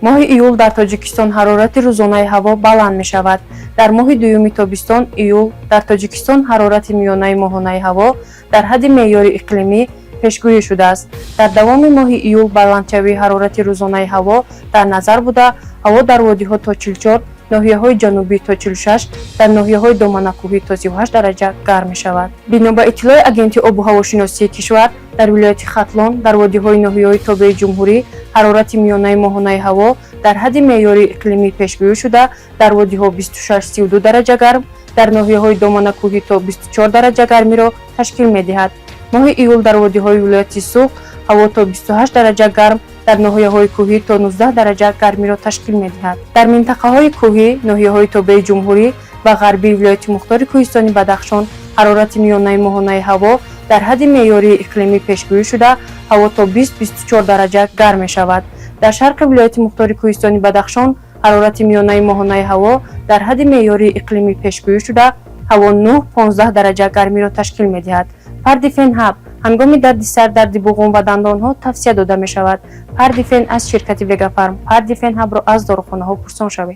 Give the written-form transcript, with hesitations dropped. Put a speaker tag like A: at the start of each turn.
A: Моҳи июл дар Тоҷикистон ҳарорати рӯзонаи ҳаво баланд мешавад. Дар моҳи дуюми тобистон, июл, дар Тоҷикистон ҳарорати миёнаи моҳонаи ҳаво дар ҳадди меъёри иқлимӣ пешгӯӣ шудааст. Дар давоми моҳи июл баландшавии ҳарорати рӯзонаи ҳаво дар назар буда, ҳаво дар водиҳо то 44, ноҳияҳои ҷанубӣ то 46, дар ноҳияҳои доманакӯҳӣ то 38 дараҷа гарм мешавад. Бино ба иттилои Агентии обу ҳавошиносии кишвар, дар вилояти Хатлон дар водиҳои ноҳияҳои тобеи ҷумҳурӣ ҳарорати миёнаи моҳонаи ҳаво дар ҳадди меъёри иқлимӣ пешгӯӣ шуда, дар водиҳо 26-32 дараҷа гарм, дар ноҳияҳои доманакӯҳӣ то 24 дараҷа гармиро ташкил медиҳад. Моҳи июл дар водиҳои вилояти Суғд ҳаво то 28 дараҷа гарм, дар ноҳияҳои кӯҳӣ то 19 дараҷа гармиро ташкил медиҳад. Дар минтақаҳои кӯҳӣ, ноҳияҳои тобеи ҷумҳурӣ ва ғарбии вилояти мухтори кӯҳистони Бадахшон ҳарорати миёнаи моҳонаи ҳаво дар ҳадди меъёрии иқлимӣ пешгӯӣ шуда, ҳаво то 20-24 дараҷа гарм мешавад. Дар шарқи вилояти мухтори кӯҳистони Бадахшон ҳарорати миёнаи моҳонаи ҳаво дар ҳадди меъёрии иқлимӣ пешгӯӣ шуда, ҳаво 9-15 дараҷа гармиро ташкил медиҳад. Пардифен Ҳаб ҳангоми дарди сар, дарди буғум ва дандонҳо тавсия дода мешавад. Пардифен аз ширкати Вегафарм. Пардифен Ҳабро аз дорухонаҳо пурсон шавед.